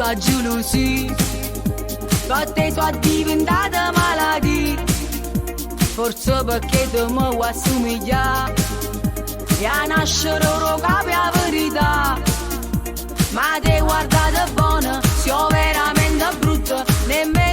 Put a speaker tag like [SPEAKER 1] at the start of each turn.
[SPEAKER 1] sta gelosia. Per te so diventata malattia. Forse perché tu mi vuoi assomigliare. E a nascere ero capi la verità. Ma te guardate buona, se veramente brutta, nemmeno.